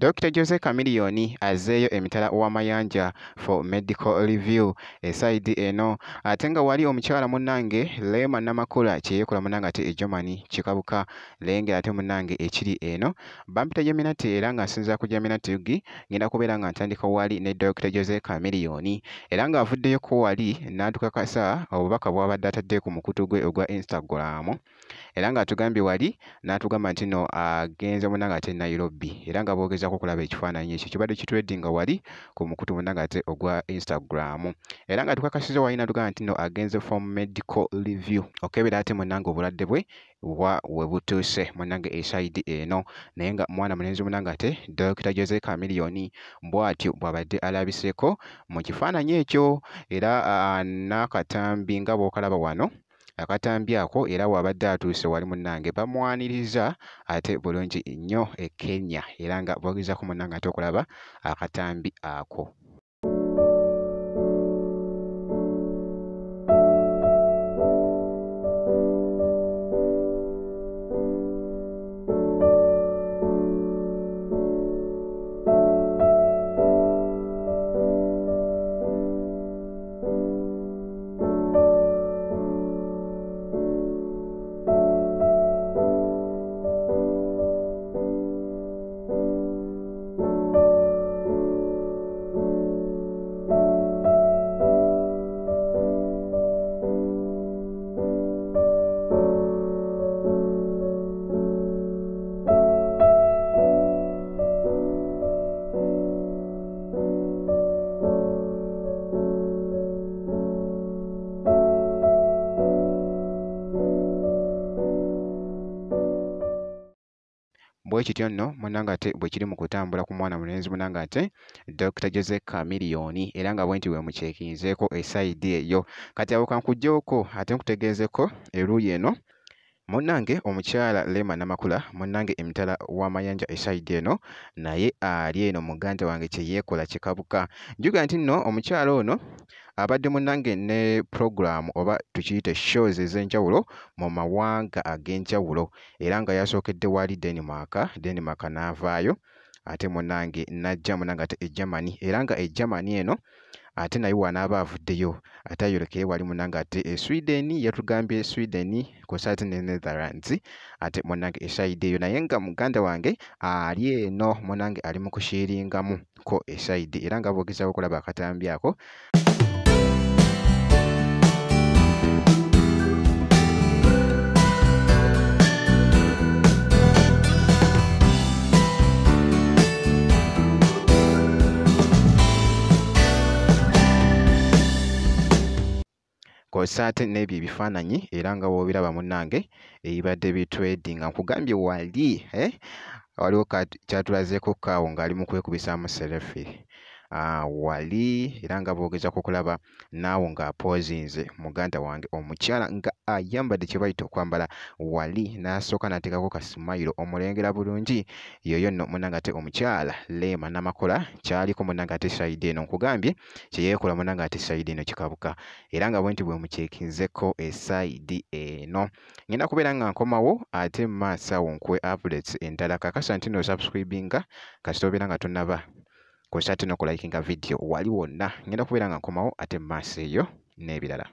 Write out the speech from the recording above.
Dr. Jose Chameleone azzeeyo emitala w'amayanja for medical review esayidi eno, ate nga wali omukyala munnange Rema Namakula kye yeekola munnange ate e Germany kikabuka lengera ate munnange ekiri eno. Bampita Jaminati era nga nsinziira ku Jaminati UG ngenda kubeera nga ntandika wali ne Dr. Jose Chameleone era ng'avuddeyoko wali n'atukakasa obubaka bw'abadde atadde ku mukutu gwe ogwa Instagram era ng'atugambye wali n'atugamba nti no agenze munnange ate Nairobi era nga boogezaako okulaba ekifaananyi ekyo kibadde kitredinga wali ku mukutu munnange ate ogwa Instagram era nga tukakasiza wali n'atugamba nti no agenze for medical review okebera ate munnange obulwadde bwe wa we butuuse munnange esayidi eno. Naye nga mwana mulenzi munnange ate Dr. Jose Chameleone bw'atyo bw'abadde alabiseeko mu kifaananyi ekyo era n'akatambi nga bw'okalaba wano akatambi ako era wabadde atuuse wali munnange bamwaniriza ate bulungi nnyo e Kenya era nga boogezaako munnange ate okulaba akatambi ako. Bwe kityo nno munnange ate bwe kiri mu kutambula ku mwana mulenzi munnange ate Dr. Jose Chameleone era nga bwe nti bwe mukyekinzeeko esayidi eyo. Kati awo kankuggyeko ate nkutegeezeko eruuyi eno munnange omukyala Rema Namakula munnange emitala w'amayanja esayidi eno naye ali eno muganda wange kye yeekola kikabuka. Njuga nti nno omukyala ono abadde munnange ne pulogulaamu oba tukiyite shows ez'enjawulo mu mawanga ag'enjawulo era nga yasookedde wali Denmark, Denmark n'avaayo ate munnange n'ajja munnange ate e Germany era nga e Germany eno ate naye wanaaba avuddeyo ate ayolekere wali munnange ate e Sweden, yatugambye Sweden kw'ossa ate ne Netherlands ate munnange esayidi eyo. Naye nga muganda wange ali eno munnange ali mu kushiiringamu ko esayidi era nga bw'ogezaako okulaba akatambi ako. Kw'ossa ate n'ebyo ebifaananyi era nga bw'obiraba munnange ebibadde bitredinga nkugambye wali waliwo kyatulazeeko kaawo ng'ali mu kwekubisaamu selfie wali era nga bw'ogezaako okulaba naawe ng'apoozinze muganda wange omukyala nga ayambadde kye bayita okwambala wali n'asooka n'ateekako ka smile omulengera bulungi. Yoyo nno munnange ate omukyala Rema Namakula kyaliko munnange ate sayidi eno nkugambye kye yeekola munnange ate sayidi eno kikabuka era nga bwe nti bwe mukyekinzeko esayidi eno. Ngenda kubeera nga nkomawo ate mu maaso awo nkuwe updates endala. Kakasa nti nno osubscribinga kasita obeera nga tonnaba kw'ossa ate n'okulayikinga vidiyo wali wonna. Ngenda kubeera nga nkomawo ate mu maaso eyo n'ebirala.